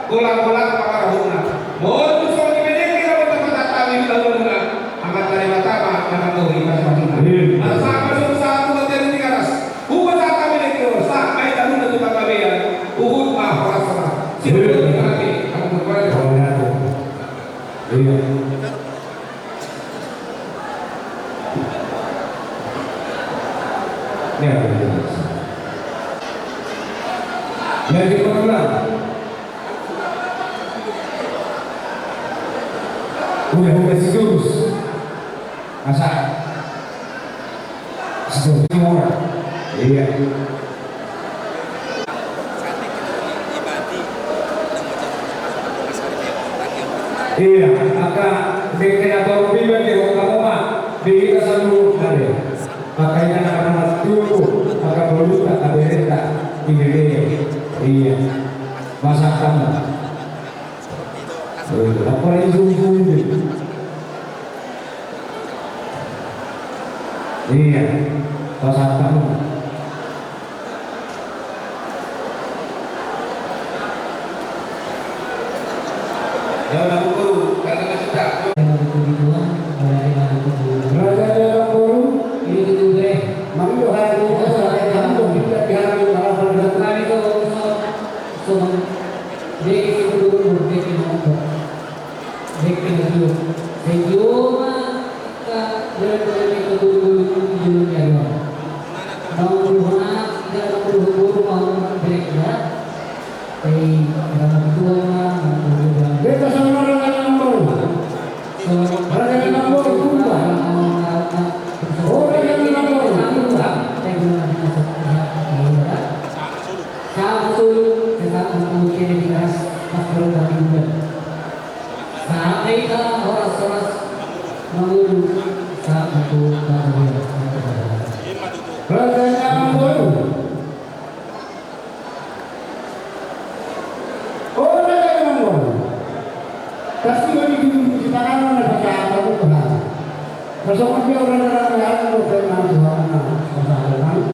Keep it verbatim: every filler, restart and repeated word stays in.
Golang-golang pangarahutna. Molo tung songon i pe dengke na boi tapatangkasi di ulaonmuna, Amanta Debata ma na mandok i pasupasunna. Amin. Asa masuk satu bagian di garas. Hupasahat hami dengke on, sahat ma i taruhon tu panggabean. Huhut ma horas-horas. Amin. Sian hami, hami berdoa. Iya. Jadi, pemuda. Udah, udah, serius. Masa? Serius, orang. Iya. Iya, angka dengke na torop i ma di roha muna, di hita saluhutna do. Angka hita na martubu, angka boruta, angka berenta, di bere. Iya. Masa kamu. Iya, apa lagi sungguh. Iya, pasahat hamu. Ya, udah, Guru, karena kita Raja Jalan Boru, ini tuh deh. Mangido haya tu Tuhan, kita biar di harapan dan kami tuh, so, so, dia itu dulu, dia itu mau. Dengke na tio. Sai tio ma angka bulan-bulan ni togor-togor i di jolo ni ari on. Naung dohot anak, ida naung dohot boru ma on, dengke na. Sai, ida naung tua ma, naung dohot boru. Beta sama dengan nomor. So, ada dengan nomor, berubah. Oh, ada dengan nomor. Sai guna di masa, ya, ya, ya. Sama sulu, tetap mengkene di keras, pas perlu kami juga. Saat kita horas-horas mangolu, saat aku bahagia. Raja Amangboru. Oh, Raja Amangboru. Pasti kau di, di tangan mana pakai apa tu, Tuhan? Bersama dia orang-orang yang ada, Tuhan, Tuhan, Tuhan.